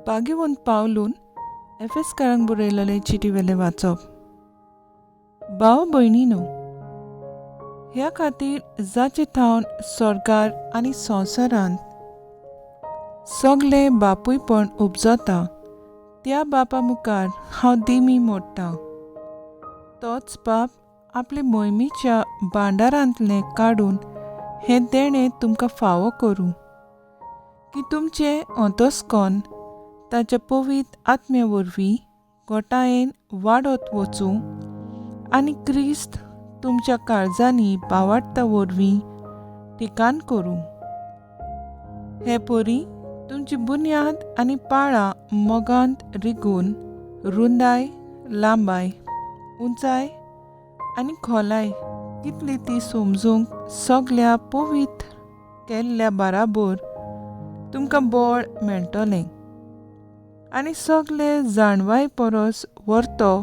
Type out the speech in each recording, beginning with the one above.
भाग्यवंत पावलून एफेसकारांक बरयलेले चिटी वेलें वाचप. भाव भयणीनो, ह्या खातीर जाचे थावन स्वर्गार आनी संवसारांत सगलें बापूयपण उपजता त्या बापा मुखार हांव दिमी मोडटा. तोच बाप आपले मोहिमेच्या भांडारांतलें काडून हें देणें तुमकां फावो करूं की तुमचें अंतस्कन ताच्या पवित्र आत्म्या वरवीं घोटायेन वाडत वचूं आनी क्रिस्त तुमच्या काळजांनी बावाडटा वरवीं ठिकाण करूं. हे परी तुमची बुन्याद आनी पाळां मोगांत रिगून रुंदाय, लांबाय, उंचाय आनी खोलाय कितली ती समजूंक सगल्या पवित्र केल्ल्या बाराबोर तुमकां बळ मेळटलें आनी सगले जाणवाय परस व्हरतो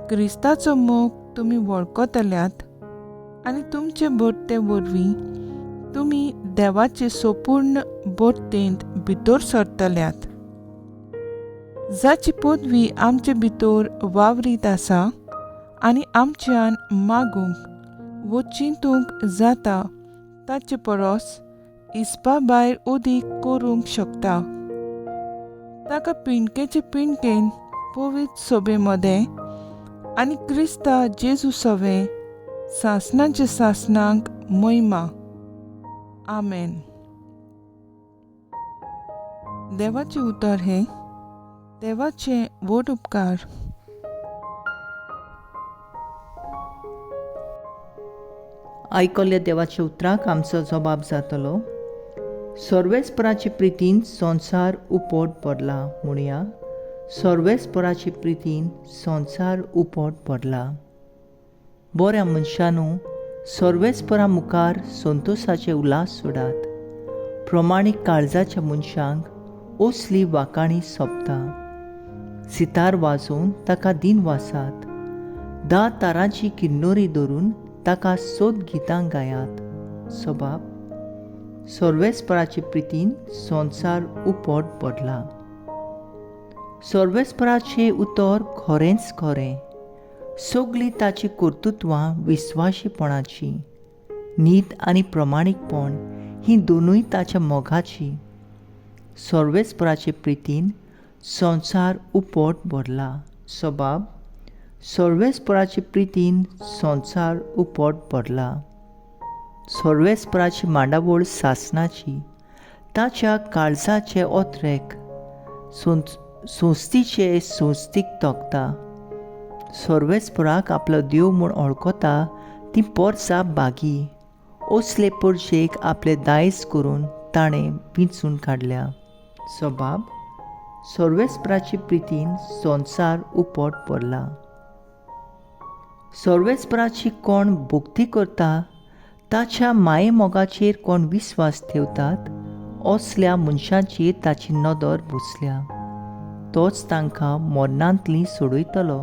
क्रिस्ताचो मोग तुमी वळखतल्यात आनी तुमचे बर्ते वरवीं तुमी देवाचे सोपूर्ण बर्तेंत भितर सरतल्यात. जाची पदवी आमचे भितर वावरीत आसा आनी आमच्यान मागूंक वो चिंतूंक जाता ताचे परस हिसपा भायर अदीक करूंक शकता. ताका पिंडकेचे पिंडकेन पवित्र सभे मदें आनी क्रिस्ता जेजू सवें सासणाचे सासणांक महिमा. आमेन. देवाचें उतर हें देवाचें व्हड उपकार. आयकल्ल्या देवाच्या उतराक आमचो जबाब जातलो. सर्वेस्पराचे प्रितीन संवसार उपोट भरला म्हणया. सर्वेस्पराचे प्रितीन संवसार उपोट भरला. बऱ्या मनशानू, सर्वेस्परा मुखार संतोशाचे उल्हास सोडात. प्रमाणीक काळजाच्या मनशांक असली वाकाणी सोंपता. सितार वाजोवन ताका दिन वासात. 10 तारांची किन्नोरी धरून ताका सोद गितां गायात. सबाब सर्वेस्पराचे प्रितीन संवसार उपोट भरला. सर्वेस्पराचें उतर खरेंच खरें. सगळीं ताची कर्तृत्वां विस्वाशीपणाची. नीत आनी प्रमाणीकपण ही दोनूय ताच्या मोगाची. सर्वेस्पराचे प्रितीन संवसार उपोट भरला. सबाब सर्वेस्पराचे प्रितीन संवसार उपोट भरला. सर्वेस्पराची मांडावळ सासणाची. ताच्या काळजाचे ओत्रेक संस्थीचे संस्थीक तोखता. सर्वेस्पराक आपलो देव म्हूण वळखता ती पोरसा बागी. असले परशेक आपले दायज करून ताणें विंचून काडल्या. सबाब सर्वेस्पराचे प्रितीन संवसार उपोट भरला. सर्वेस्पराची कोण भक्ती करता ताच्या माये मोगाचेर कोण विस्वास ठेवतात असल्या मनशांचेर ताची नदर बसल्या. तोच तांकां मरणांतली सोडयतलो.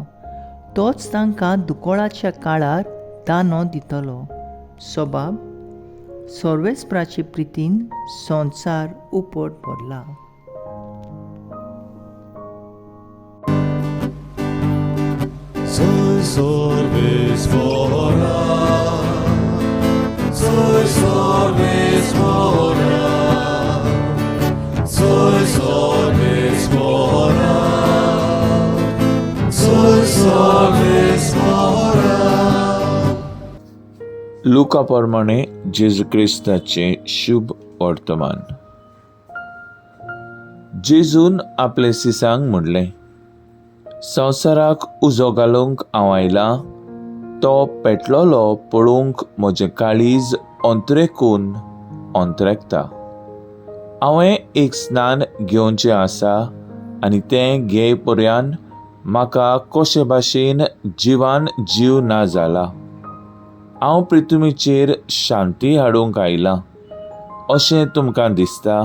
तोच तांकां दुकोळाच्या काळार दानो दितलो. सबाब सर्वेस्पराचे प्रितीन संवसार उपोट भरला. लुका प्रमाणे जेजू क्रिस्ताचें शुभ वर्तमान. जेजून आपले सिसांक म्हणलें, संवसाराक उजो घालूंक हांव आयलां, तो पेटलोलो पळोवंक म्हजें काळीज अंतरेकून अंतरेकता. हांवें एक स्नान घेवचें आसा आनी तें घेय पर्यान म्हाका कशे भाशेन जिवान जीव ना जाला. हांव पृथ्वीचेर शांती हाडूंक आयलां अशें तुमकां दिसता?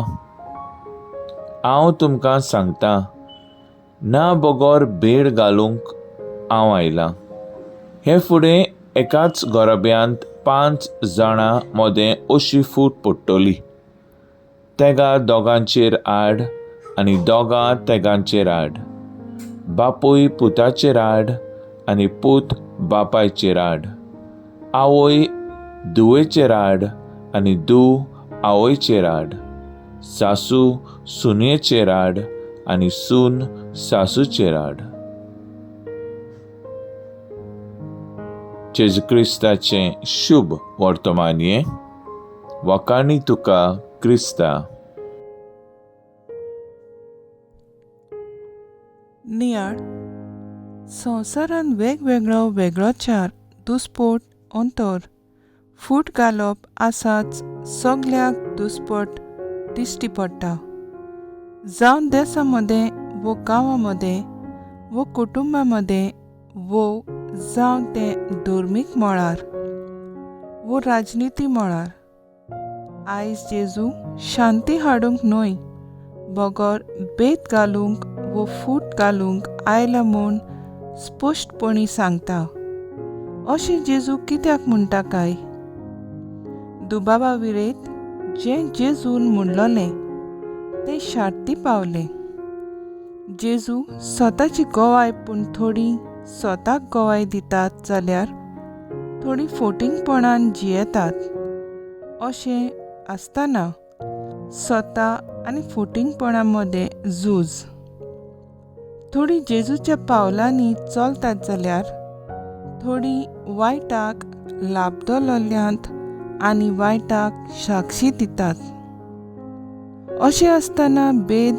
हांव तुमकां सांगता, ना बगर भेड घालूंक हांव आयलां. हे फुडें एकाच घराब्यांत 5 जाणां मदें अशी फूट पडटली. तेगा दोगांचेर आड आनी दोगां तेगांचेर आड, बापूय पुताचेर आड आनी पूत बापायचेर आड, आवय धुवेचेर आड आनी धूव आवयचेर आड, सासू सुनयेचेर आड आनी सून सासूचेर आड. जेजू क्रिस्ताचें शुभ वर्तमान हें. वाखाणी तुका क्रिस्ता. नियाळ. संवसारांत वेगवेगळो वेगळोचार, दुस्पोट, अंतर, फूट घालप आसाच. सगल्याक दुस्पट दिश्टी पडटा, जावं देसा मदें वो गांवां मदें वो कुटुंबा मदें वो जावं तें धर्मीक मळार वो राजनिती मळार. आयज जेजू शांती हाडूंक न्हय बगर भेद घालूंक वो फूट घालूंक आयला म्हूण स्पश्टपणी सांगता. अशें जेजू कित्याक म्हणटा काय? दुबावा विरेत जें जेजून म्हणलोलें तें शार्ती पावलें. जेजू स्वताची गवाय, पूण थोडीं स्वताक गवाय दितात जाल्यार थोडीं फोटिंगपणान जियेतात. अशें आसतना स्वता आनी फोटिंगपणा मदें झूज. थोडीं जेजूच्या पावलांनी चलतात जाल्यार थोडीं वायटाक लाबदलोल्यांत आनी वायटाक साक्षी दितात. अशें आसतना भेद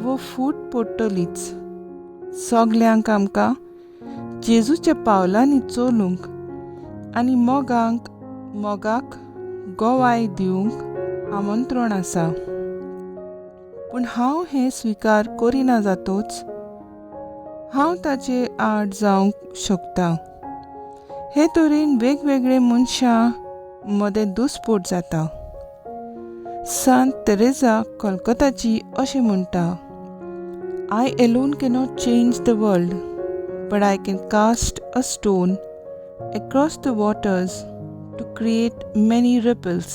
वो फूट पडटलीच. सगल्यांक आमकां जेजूच्या पावलांनी चलूंक आनी मोगाक गवाय दिवंक आमंत्रण आसा. पूण हांव हें स्विकार करिना जातोच हांव ताचे आड जावंक शकता. हे तरेन वेगवेगळे मनशां मदें दुस्पोट जाता. सांत तेरेजा कलकत्ताची अशें म्हणटा, I alone cannot change the world, but I can cast a stone across the waters to create many ripples.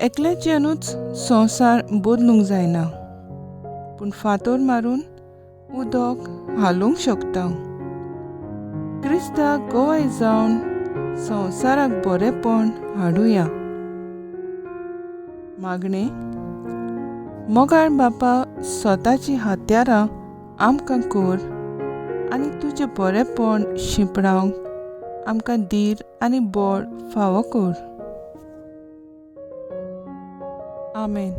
एकल्याच्यानूच संवसार बदलूंक जायना, पूण फातोर मारून उदक हालोवंक शकता. क्रिस्ताक गवाय जावन संवसाराक बरेपण हाडुया. मागणें. मोगाळ बापा, स्वताची हत्यारां आमकां कर आनी तुजें बरेपण शिंपडावंक आमकां धीर आनी बळ फावो कर. आमेन.